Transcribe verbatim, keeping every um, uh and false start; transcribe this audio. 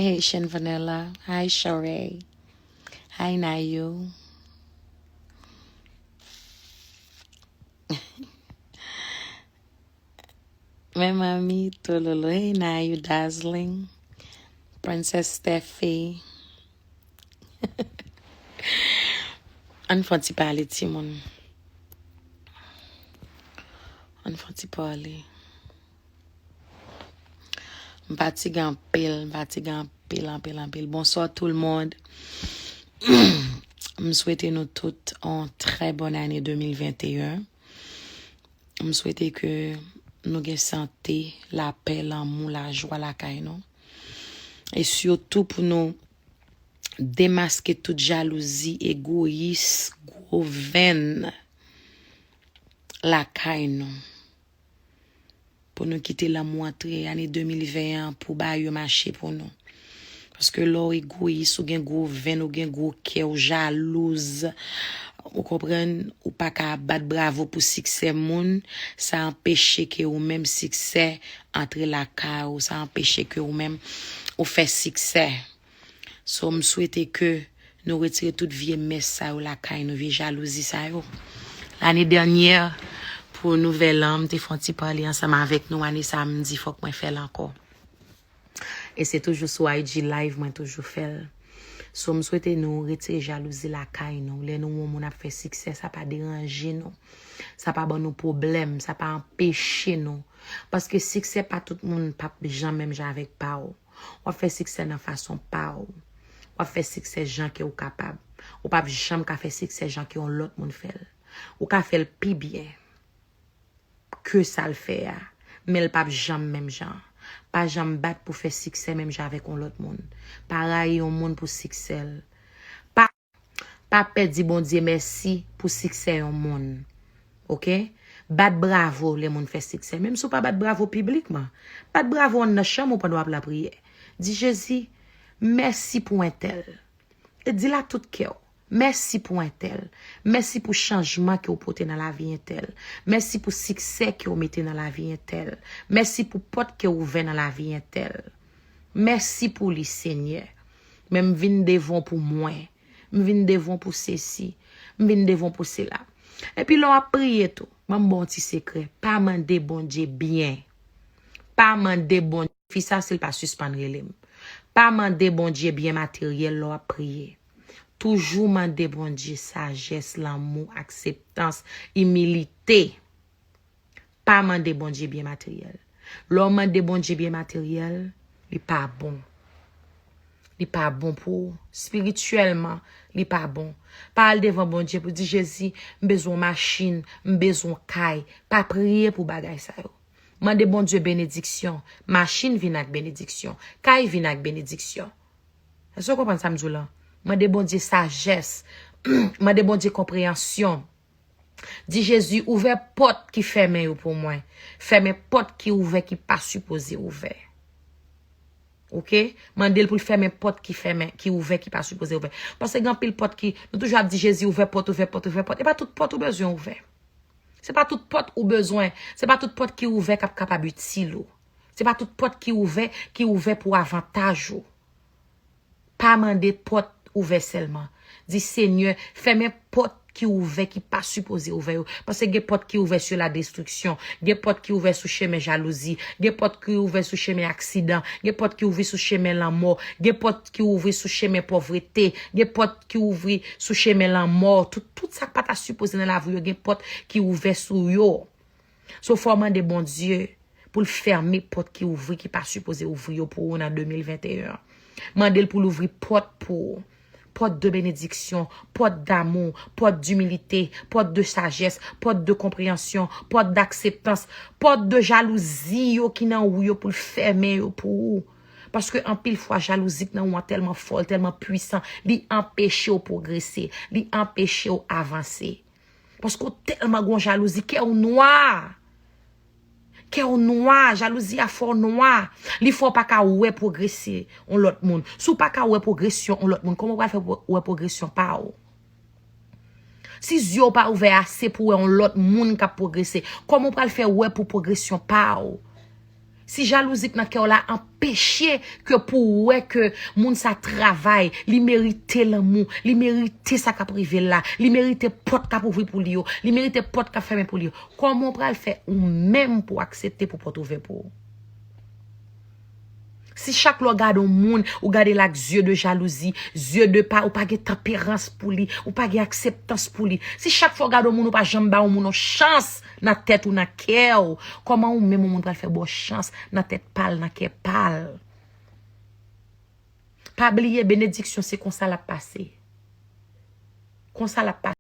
Haitian Vanilla. Hi, Sheree. Hi, Nayu. Men mami, tololo. Hey, Nayu, Dazzling. Princess Steffi. Ann fè yon ti pale, timoun. Ann fè yon ti pale. M fatige anpil, m fatige anpil, anpil, anpil. Bonsoir tout le monde. M swete nou tout yon trè bòn ane de mil venteyen. M swete ke nou gen sante, lapè, lanmou, lajwa lakay nou. E sitou pou nou demaske tout jalouzi, egoyis, gwo venn lakay nou. Pou nou kite lanmou antre ane de mil ven an pou bagay yo mache pou nou. Paske lè w egoyis, ou gen gwo venn, ou gen gwo kè, ou jalouz, ou konprann, ou pa ka bat bravo pou siksè moun, sa anpeche ke ou menm siksè antre lakay ou, sa anpeche ke ou menm ou fè siksè. So, m swete ke nou retire tout vye mès sa yo lakay nou, vye jalouzi sa yo. Lane dènyè, pou nouvèl an, m te fè yon ti pale ansanm avèk nou. Ane sa a, m di fòk mwen fè l ankò. E se toujou sou I G Live mwen toujou fè l. So, m swete nou retire jalouzi lakay nou. Lè nou wè yon moun ap fè siksè, sa pa deranje nou. Sa pa ban nou pwoblèm, sa pa anpeche nou. Paske siksè pa tout moun p ap jan menm jan avèk pa w. W ap fè siksè nan fason pa w. W ap fè siksè jan ke w kapab. Ou p ap janm ka fè siksè jan ke yon lòt moun fè l. Ou ka fè l pi byen ke sa l fè a, men l p ap janm menm jan. Pa janm bat pou fè siksè menm jan avèk yon lòt moun. Pa rayi yon moun pou siksè l. Pa, pa pè di Bondye mèsi pou siksè yon moun. Oke? Bat bravo lè moun fè siksè. Menm si w pa bat bravo piblikman, bat bravo anndan chanm ou pandan w ap lapriyè. Di, Jezi, mèsi pou entèl. E di l ak tout kè w. Mèsi pou entèl. Mèsi pou chanjman ke w pote nan lavi entèl. Mèsi pou siksè ke w mete nan lavi entèl. Mèsi pou pòt ke w ouvè nan lavi entèl. Mèsi pou li, Senyè. Men m vin devan w pou mwen. M vin devan w pou sesi. M vin devan w pou sela. Epi lè w ap priye tou, ban m ba w yon ti sekrè. Pa mande Bondye byen. Pa mande Bondye. Fi sa, si l pa sispann rele m. Pa mande Bondye byen materyèl lè w ap priye. Toujou mande Bondye sajès, lanmou, akseptans, imilite. Pa mande Bondye byen materyèl. Lè w mande Bondye byen materyèl, li pa bon. Li pa bon pou ou. Espirityèlman, li pa bon. Pa al devan Bondye pou di, Jezi, m bezwen yon machin, m bezwen yon kay. Pa priye pou bagay sa yo. Mande Bondye benediksyon. Machin vin ak benediksyon. Kay vin ak benediksyon. Èske w konprann sa m di w lan? Mande Bondye sajès. Mande Bondye konpreyansyon. Di, Jezi, ouvè pòt ki fèmen yo pou mwen. Fèmen pòt ki ouvè ki pa sipoze ouvè. Oke? Mande l pou l fèmen pòt ki fèmen, ki ouvè ki pa sipoze ouvè. Paske gen anpil pòt ki, nou toujou ap di, Jezi, ouvè pòt, ouvè pòt, ouvè pòt. E pa tout pòt ou bezwen ouvè. Se pa tout pòt ou bezwen, se pa tout pòt ki ouvè k ap kapab itil ou. Se pa tout pòt ki ouvè, ki ouvè pou avantaj ou. Pa mande pòt ouvè sèlman. Di, Senyè, fèmen pòt ki ouvè ki pa sipoze ouvè yo. Paske gen pòt ki ouvè sou la destriksyon, gen pòt ki ouvè sou chemen jalouzi, gen pòt ki ouvè sou chemen aksidan, gen pòt ki ouvè sou chemen lanmò, gen pòt ki ouvè sou chemen pòvrete, gen pòt ki ouvè sou chemen lanmò. Tout, tout sa k pa ta sipoze nan lavi w yo, gen pòt ki ouvè sou yo. So, fò w mande Bondye pou l fèmen pòt ki ouvri, ki pa sipoze ouvri yo pou ou nan de mil venteyen an. Mande l pou l ouvri pòt pou ou. Pòt de benediksyon, pòt damou, pòt dimilite, pòt de sajès, pòt de konpreyansyon, pòt dakseptans, pòt de jalouzi yo ki nan ou yo pou l fèmen yo pou ou. Paske anpil fwa, jalouzi k nan ou an tèlman fò, tèlman pwisan, li anpeche w pwogrese, li anpeche w avanse. Paske w tèlman gon jalouzi, kè w nwa. Kè w nwa, jalouzi a fè w nwa. Li fè w pa ka wè pwogrese yon lòt moun. Si w pa ka wè pwogresyon yon lòt moun, kòman w pral fè wè pwogresyon pa w? Si zye w pa ouvè ase pou wè yon lòt moun k ap pwogrese, kòman w pral fè wè pou pwogresyon pa w? Si jalouzi k nan kè w la anpeche ke pou w wè ke moun sa travay, li merite lanmou, li merite sa k ap rive l la, li merite pòt k ap ouvri pou li yo, li merite pòt k ap fèmen pou li yo, kòman w pral fè ou menm pou w aksepte pou pòt ouvè pou ou? Si chak lè w gade yon moun, ou gade l ak zye de jalouzi, zye de pa, ou pa gen tanperans pou li, ou pa gen akseptans pou li. Si chak fwa w gade yon moun, ou pa janm ba yon moun yon chans nan tèt ou, nan kè w, kòman ou menm yon moun pral fè ba w chans nan tèt pa l, nan kè pa l? Pa bliye, benediksyon se konsa l ap pase. Konsa l ap pase.